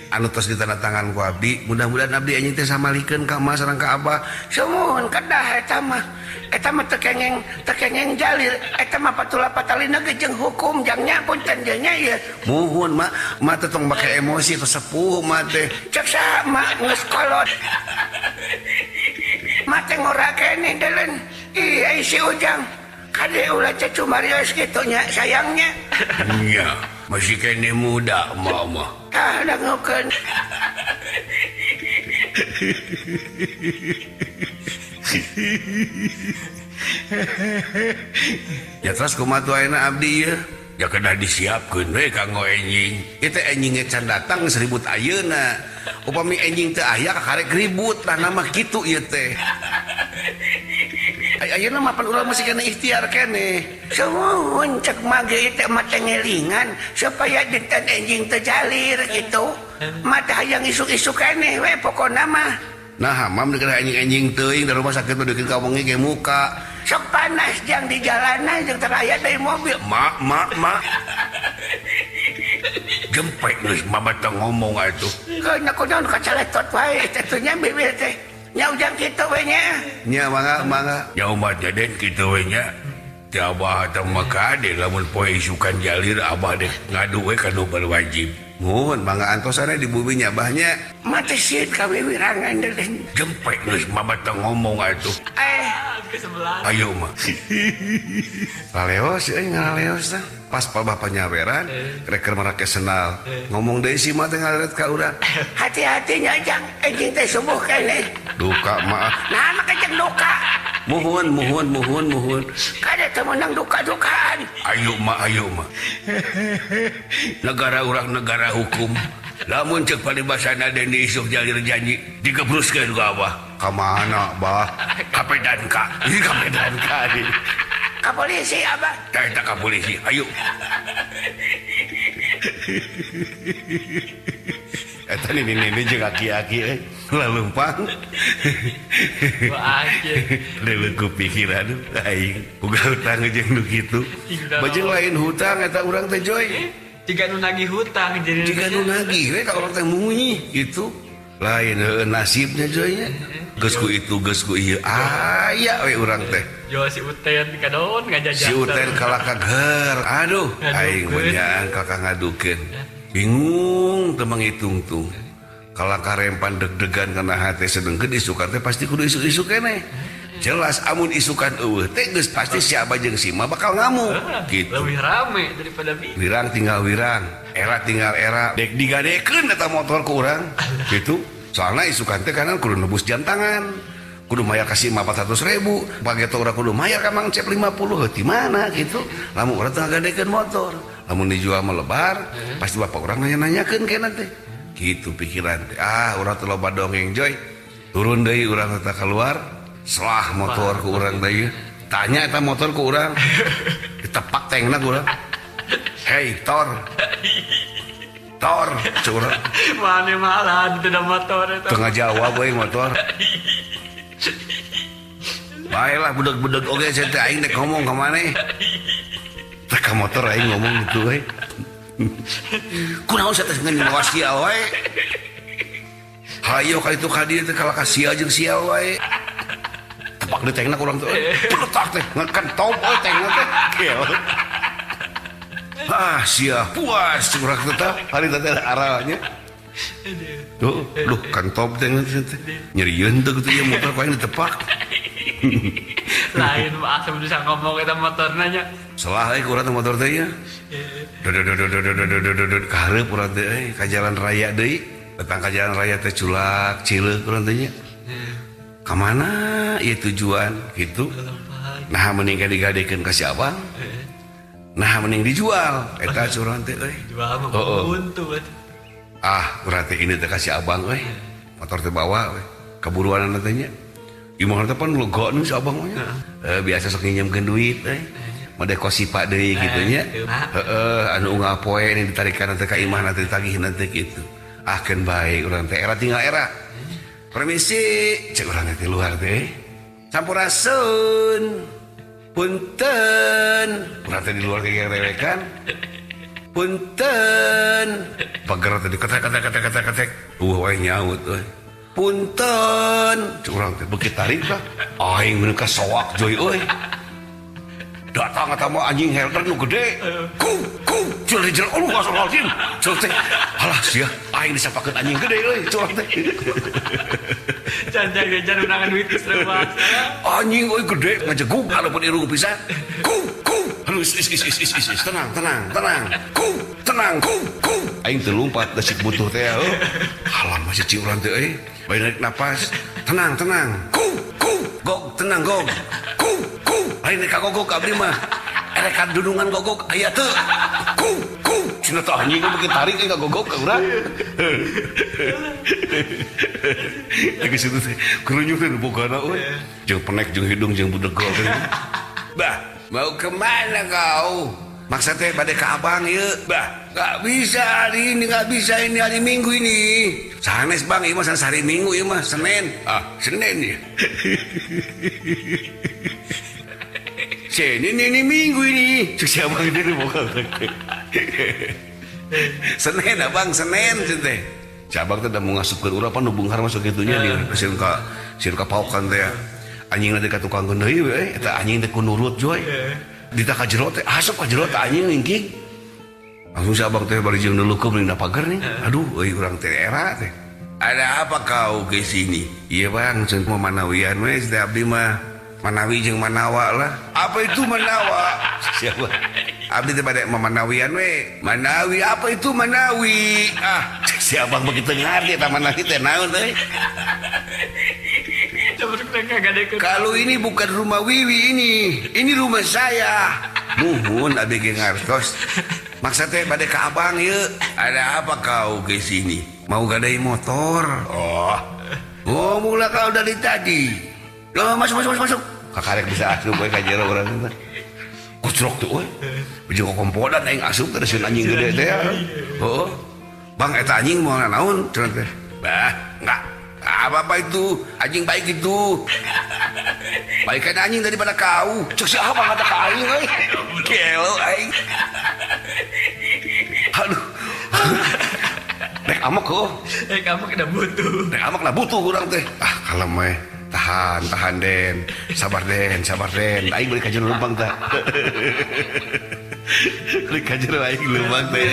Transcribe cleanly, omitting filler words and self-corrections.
Anu tos ditandatangan ku abdi, mudah-mudahan abdi anjing teh samalikeun ka emak sareng ka abah. Sumuhun kedah eta mah. Eta mah teu kengeng jalir, eta mah patula patalina ge jeung hukum jang nya punten je nya ieu. Muhun mak, mak teh tong make emosi tos sepuh mak teh. Cek saha mak geus kolot. Mak teh ngora keneh deuleun. Ih ai si Ujang. Kade ulah cecumarios kitu nya sayangnya. Nya, masih keneh muda mak mah. Tah dangukeun. Ya terus kumaha tuh ayeuna abdi ieu? Ya kedah disiapkeun we kanggo enjing. Ieu teh enjing ge can datang geus ribut ayeuna. Upami enjing teu aya kakarek ribut tah nama kitu ieu teh. Ai ayeuna mah pan urang masih kena ikhtiar keneh. Sumuhun cek mage ieu teh mah teh ngelingan supaya dinten enjing teu jalir kitu. Mah teh hayang isuk-isuk keneh we pokona mah. Nah, mam dikira enjing-enjing teuing dari rumah sakit mah dikeun ka wengi ge muka. Sok panas jang di jalanan jeung teraya deui mobil. Mak, mak, mak. Jempek geus mama teh ngomong atuh. Keuna kunaon kacaletot wae teh teh nya bibir teh. Nya ujang kitu we nya. Nya mangga, mangga. Nya umat jaden kitu we nya. Teh abah teh mah kade lamun poe isukan jalir abah deh ngadu we ka nu berwajib. Muhun mangga antosana di bumi nya abahnya. Mati sieun ka wiwirangan deuleuh. Jempek geus mama teh ngomong atuh. Ayo mah. Laleos euy ngalaleos tah. Pas pa bapak nyaweran, rek keur marake sendal. Ngomong deui si mah teh ngaliret ka urang. Hati-hati nya jang, anjing teh subuh keneh. Duka mah. Nah, mah kejeng duka. Muhun, muhun, muhun, muhun. Kada teu meunang duka-dukaan. Ayo mah, ayo mah. Negara urang negara hukum. Lamun cek paribasana Dendi isuk jalir janji digebruskeun ku abah. Ka mana, Bah? Ka Pedanka. Ih, ka Pedanka deui. Ka polisi, Abah. Tah eta ka polisi. Ayo. Eta nini-nini jeung aki-aki euy. Lalumpang. Leuleuk ku pikiran aing. Boga hutang jeung nu kitu. Bajeng lain hutang eta urang teh Joy. Jiga nu nagih hutang jadi Jiga nu nagih we ka urang teh munyi gitu. Lain heueuh nasibnya Joy nya. Geus ku itu geus ku ieu aya we urang teh. Jual si Uten kadon ngajajan. Si Uten kalaka ger. Aduh, aing mah kalaka ngadukeun. Bingung teu mangitungtung. Kalaka rempan deg-degan kana hate sedengkeun isukan teh pasti kudu isuk-isuk keneh. Jelas amun isukan eueuh teh geus pasti si Abah jeung si Ma bakal ngamuk gitu. Lebih rame daripada bi. Wirang tinggal wirang, era tinggal era. Dek digadekeun eta motor ku urang gitu. Soalna isukan teh kana kudu nebus jam tangan. Kudu mayar ka si Ma 400.000, pageto urang kudu mayar ka Mang Cep 50, heuh ti mana gitu. Lamun urang teu ngagadekeun motor, lamun dijual mah lebar, pasti bapak urang nanya-nanyakeun kena teh. Gitu pikiran teh. Ah, urang teh loba dongeng Joy. Turun deui urang teh keluar, selah motor ku urang deui. Tanya eta motor ku urang. Ditepak tengna ku urang. Hei, Tor. Tor, curang. Mana malah di dalam motor itu. Tengah jawab we motor. Baiklah budeg-budeg oge saya teh aing teh ngomong ka maneh. Teh ka motor aing ngomong gitu we. Kunaon sia teh ngeun mawa sial wae. Hayo ka itu ka dieu teh kalah ka sial jeung sial wae. Tepak di tengna kurang teh. Peletak teh ngekentop we tengna teh. Kieu. Ah sia puas urang teh tah hari teh aralnya. Tuh, duh kantop teh teh. Nyerieun teh kitu ieu motor ku aing ditepak. Lain mah asa bisa ngomong eta motorna nya. Salah euy ku urang teh motor teh nya. Dodododododododododod ka hareup urang teh euy ka jalan raya deui. Datang ka jalan raya teh culak cileuk urang teh nya. Ka mana ieu tujuan kitu? Nah mending ka digadekeun ka si abang. Nah mending dijual eta curang teh euy. Jual mah buntu atuh. Ah, urang teh ini teh ka si abang euy. Motor teh bawa we. Kaburuan teh nya. Imah teh pan lega nu si abang mah nya. Biasa sok nginjemkeun duit euy. Made kosipa deui kitu nya. Heeh, anu unggal poe ni ditarikan teh ka imah teh ditagih teh kitu. Ah keun bae urang teh era tinggal era. Permisi, cek urang teh luar teh. Sampurasun. Punten. Urang teh di luar gegerewekan. Punten. Pagar tadi ketek ketek ketek ketek ketek. Wae nyaut euy. Punten. Cek urang teh beuki tarik lah. Aing meuni ka soak joy euy. Datang eta mah anjing herder nu gede. Ku ku jel jel Allah astagfirullahaladzim. Cek teh halah sia aing disapakeun anjing gede euy cek urang teh. Jangan undangan duit geus reuas. Anjing euy gede ngajegug anu irung pisan. Ku ku aduh is is is is is tenang tenang tenang. Ku tenang ku ku aing teu lumpat da sik butuh teh heuh. Halah masih ci urang teh euy. Bae narik napas. Tenang tenang. Ku ku gog tenang gog. Ku ku lain rek kagogog abdi mah. Erek kadudungan gogog aya teu. Ku ku cenah teh anjing beuki tarik euy kagogog ka urang. Geus itu teh kerunyuk teh bogana euy. Jeung penek jeung hidung jeung budegol teh. Bah, mau kemana kau? Maksa teh bade ka abang ieu. Bah, nggak bisa hari ini, nggak bisa ini hari Minggu ini. Sanes bang, ieu mah sanes hari Minggu ieu mah Senin. Ah, Senin ya. Senin ini Minggu ini. Cek si abang ini bukan. Senin abang, Senin teh. Si abang teh da mau ngasupkeun urang pan nu beunghar masuk kitunya di sieun ka paokan teh. Anjing teh ka tukang deui we, eta anjing teh ku nurut joy. Dita ka jero teh, asup ka jero teh anjing lingking. Langsung si abang teh bari jeung neuleukeun dina pagar nih. Aduh, euy urang teh era teh. Ada apa kau ke sini? Iya bang, ceun mah manawian we teh abdi mah. Manawi jeung manawa lah. Apa itu manawa? Siapa? Abdi teh bade mamanawian we. Manawi apa itu manawi? Ah, si abang begitu ngarti eta manawi teh naon euy. Kalau ini bukan rumah Wiwi ini, ini rumah saya. Muhun abdi ge ngartos. Maksa teh bade ka abang ieu. Ada apa kau ke sini? Mau gadai motor. Oh. Ngomonglah kau dari tadi. Loh, masuk masuk masuk masuk. Kakarek bisa asup we ka jero urang teh. Kucrok tuh euy. Jeung kompodan aing asup teh sieun anjing gede teh. Heeh. Bang eta anjing moal naon cenah teh. Bah, enggak. Apa-apa itu, anjing baik itu. Baikan anjing daripada kau. Cek si abang kata ka aing euy. Gelo aing. Aduh. Rek amok heuh. Rek amok udah butuh. Rek amok lah butuh urang teh. Ah, kalem we. Tahan, tahan Den. Sabar Den, sabar Den. Aing beli kajian lempang tah. Beli kajian aing lempang teh.